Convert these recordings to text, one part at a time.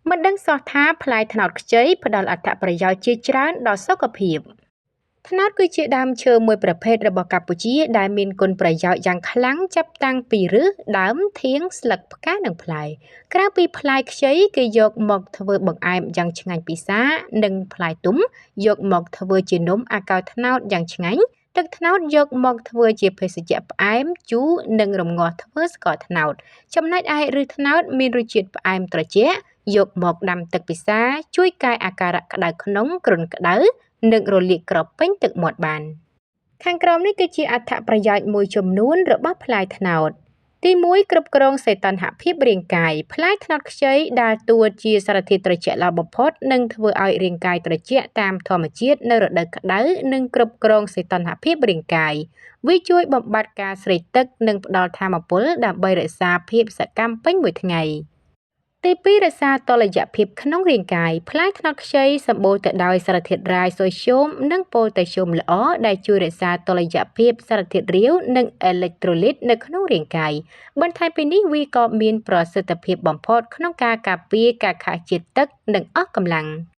មិនដឹងសោះថាផ្លែត្នោតខ្ចីផ្ដល់អត្ថប្រយោជន៍ជាច្រើនដល់សុខភាព។ ត្នោតគឺជាដើមឈើមួយប្រភេទរបស់កម្ពុជាដែលមានគុណប្រយោជន៍យ៉ាងខ្លាំងចាប់តាំងពីឫស ដើម ធាង ស្លឹក ផ្កា និងផ្លែ។ ក្រៅពីផ្លែខ្ចីគេយកមកធ្វើបង្អែមយ៉ាងឆ្ងាញ់ពិសា និងផ្លែទុំយកមកធ្វើជានំអាកោត្នោតយ៉ាងឆ្ងាញ់ ទឹកត្នោតយកមកធ្វើជាភេសជ្ជៈផ្អែម ជូរ និងរំងាស់ធ្វើស្ករត្នោត។ ចំណែកឯឫសត្នោតមានរសជាតិផ្អែមត្រជាក់ យកមកដាំទឹកពិសា ជួយកែអាការៈក្តៅក្នុង គ្រុនក្តៅ និងរលាកក្រពេញទឹកមាត់បាន។ ខាងក្រោមនេះគឺជាអត្ថប្រយោជន៍មួយចំនួនរបស់ផ្លែត្នោត។ ទី1 គ្រប់គ្រងសីតុណ្ហភាពរាងកាយ។ ផ្លែត្នោតខ្ចីដើរតួជាសារធាតុត្រជាក់ល្អបំផុត និងធ្វើឲ្យរាងកាយត្រជាក់តាមធម្មជាតិនៅរដូវក្តៅ និងគ្រប់គ្រងសីតុណ្ហភាពរាងកាយ។ វាជួយបំបាត់ការស្រេកទឹក និងផ្ដល់ថាមពលដើម្បីរក្សាភាពសកម្មពេញមួយថ្ងៃ។ ទី2 រក្សាតុល្យភាពក្នុងរាងកាយ។ ផ្លែត្នោតខ្ចីសម្បូរទៅដោយសារធាតុរ៉ែ សូស្យូម និងប៉ូតាស្យូមល្អ ដែលជួយរក្សាតុល្យភាពសារធាតុរាវ និងអេឡិចត្រូលីតនៅក្នុងរាងកាយ។ បន្ថែមពីនេះ វាក៏មានប្រសិទ្ធភាពបំផុតក្នុងការការពារការខាតជាតិទឹក និងអស់កម្លាំង។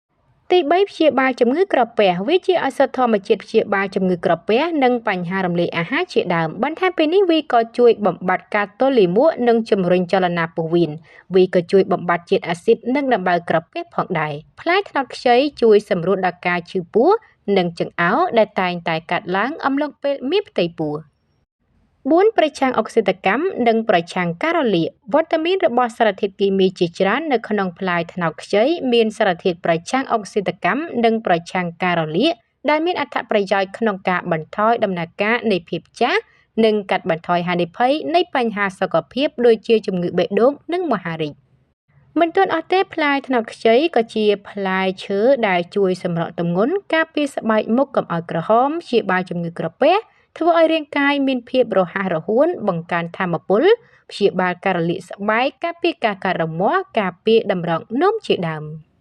ទី3 ព្យាបាលជំងឺក្រពះ។ វាជាឱសថធម្មជាតិព្យាបាលជំងឺក្រពះ និងបញ្ហារំលាយអាហារជាដើម។ បន្ថែមពីនេះ វាក៏ជួយបំបាត់ការទល់លាមក និងជំរុញចលនាពោះវៀន។ វាក៏ជួយបំបាត់ជាតិអាស៊ីត និងដំបៅក្រពះផងដែរ។ ផ្លែត្នោតខ្ចីជួយសម្រួលដល់ការឈឺពោះ និងចង្អោរដែលតែងតែកើតឡើងអំឡុងពេលមានផ្ទៃពោះ។ 4 ប្រឆាំងអុកស៊ីតកម្ម និងប្រឆាំងការរលាក។ វត្តមានរបស់សារធាតុគីមីជាច្រើននៅក្នុងផ្លែត្នោតខ្ចីមានសារធាតុប្រឆាំងអុកស៊ីតកម្ម និងប្រឆាំងការរលាក ដែលមានអត្ថប្រយោជន៍ក្នុងការបន្ថយដំណើរការនៃភាពចាស់ និងកាត់បន្ថយហានិភ័យនៃបញ្ហាសុខភាពដូចជាជំងឺបេះដូង និងមហារីក។ មិនទាន់អស់ទេ ផ្លែត្នោតខ្ចីក៏ជាផ្លែឈើដែលជួយសម្រកទម្ងន់ ការពារស្បែកមុខកុំឲ្យក្រហម ព្យាបាលជំងឺក្រពះ ធ្វើឲ្យរាងកាយមានភាពរហ័សរហួន បង្កើនថាមពល ព្យាបាលការរលាកស្បែក ការពារការកើតរមាស់ ការពារតម្រងនោមជាដើម។